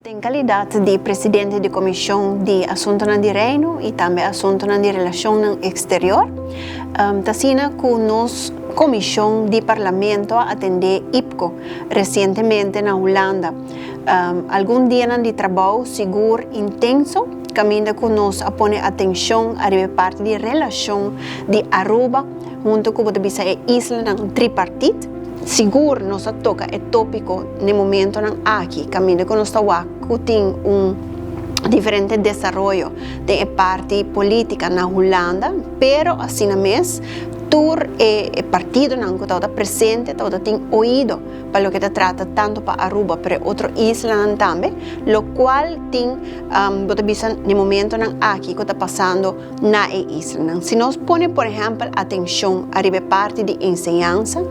Den kalidat di presidente di Komishon di Asuntunan di Reino i tambe Asuntunan di Relashonnan Eksterior, ta asina ku nos komishon di Parlamento a atendé IPKO resientemente na Hulanda. Algun dianan di trabou sigur intenso kaminda ku nos a pone atenshon ariba e parti di relashon di Aruba huntu ku bo ta bisa e islanan tripartit. Sigur nos a toka e tópiko n'e momentonan aki kaminda ku nos ta wak ku tin un diferente desaroyo den e parti polítika na Hulanda, pero asina mes tur e partidonan ku tabata presente tabata tin oido pa loke ta trata tanto pa Aruba pero e otro islanan tambe, lokual tin bo ta bisa n'e momentonan aki ku ta pasando na e islanan. Si nos pone por ehèmpel atenshon ariba e parti di enseñansa,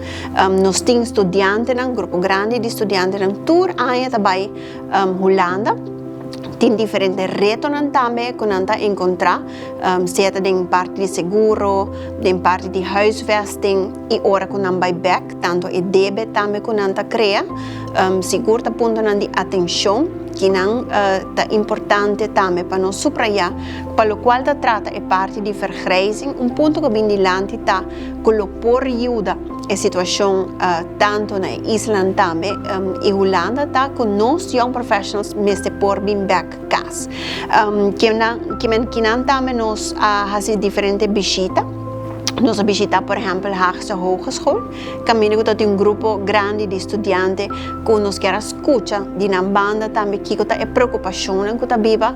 nos tin studiantenan, grupo grandi di studiantenan tur aña ta bai Hulanda. Tin diferente retonan tambe ku nan ta enkontrá, sea ta den parti di seguro, den parti di huisvesting i ora ku nan bai bèk, tantu e debe tambe ku nan ta krea, sigur ta puntonan di atenshon ki nan ta importante tambe pa nos suprayá. Pa lokual ta trata e parti di vergrijzing, un punto ku bin dilanti ta ku lo por yuda e situashon tantu na e islanan tambe i Hulanda ta ku nos young professionals mester por bin bèk kas. Kinan tambe nos a hasi diferente bishita. Nos a bishita por ehèmpel Haagse Hogeschool kaminda ku ta tin un grupo grandi di studiante ku nos kier a skucha di nan banda tambe kiko ta e preokupashonnan ku ta biba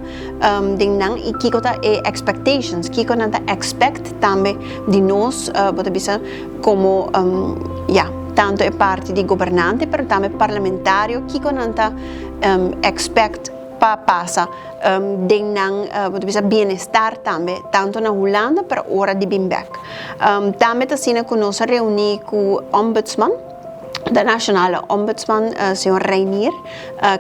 den nan i kiko ta e expectations, kiko nan ta expect tambe di nos, bo ta bisa komo ya, tanto e parti di gobernante pero tambe parlamentario, kiko nan ta expect pa pasa den nan, bo ta bisa bienestar tambe, tanto na Hulanda pero ora di bin bek. Tambe ta asina ku nos a reuni ku ombudsman. De Nationale Ombudsman, señor Reinier,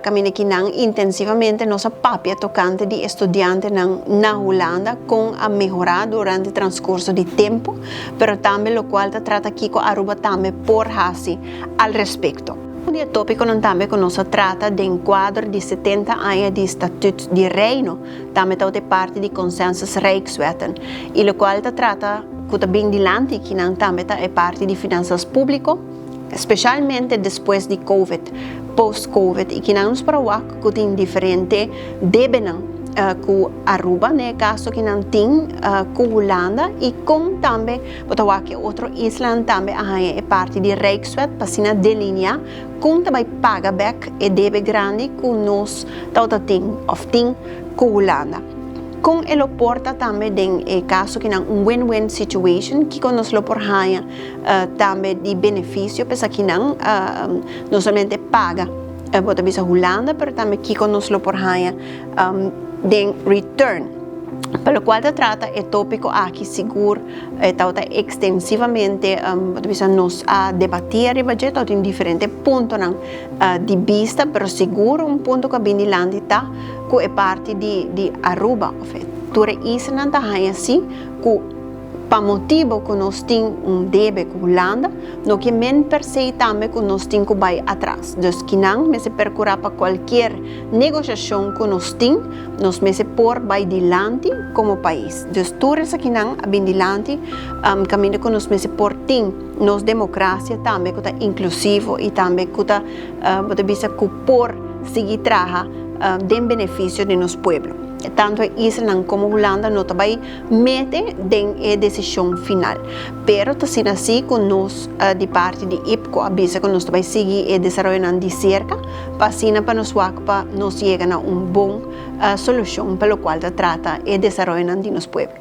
caminda ki nan intensivamente nos a papia tocante di e studiantenan na Hulanda con a mehora durante transcurso di tempo, pero tambe locual ta trata kico Aruba tambe por haci al respecto. Un di e topiconan tambe cu nos a trata den cuadro di 70 aña di Statuut di Reino tambe tabata e parti di Consensus Rijkswetten y locual ta trata ku ta bin dilanti kinan tambe ta e parti di finansas públiko, spesialmente despues di Covid, post Covid, i kinan nos por a wak ku tin diferente debenan ku Aruba den e kaso kinan tin ku Hulanda i kon tambe bo ta wak e otro islanan tambe a haña e parti di Rijkswet pa asina delineá kon ta bai paga bèk e debe grandi ku nos tabata tin òf tin ku Hulanda. Kon e lo por ta tambe den e kaso kinan un win-win situation, kiko nos lo por haña tambe di benefisio p'esaki kinan no solamente paga bo ta bisa Hulanda pero tambe kiko nos lo por haña den return. Pa lokual ta trata e topiko aki sigur e tabata ekstensivamente bo ta bisa nos a debatí ariba dje, tabatin diferente puntonan di bista pero sigur un punto ku a bin dilanti ta ku e parti di di Aruba of e tur e islanan ta haña si ku pa motibo ku nos tin un debe ku Hulanda no ke men per se tambe ku nos tin ku bai atras dus kinan mester perkura pa kualkier negoshashon ku nos tin nos mester por bai dilanti komo pais dus tur esakinan a bin dilanti kaminda ku nos mester por tin nos demokrasia tambe ku ta inklusivo i tambe ku ta bo ta bisa ku por sigui traha den benefisio di nos pueblo. Tantu e islanan komo Hulanda no ta bai mete den e desishon final. Pero ta asina si ku nos di parti di IPKO a bisa ku nos ta bai sigui e desaroyonan di serka pa asina pa nos wak pa nos yega na un bon solushon pa lokual ta trata e desaroyonan di nos pueblo.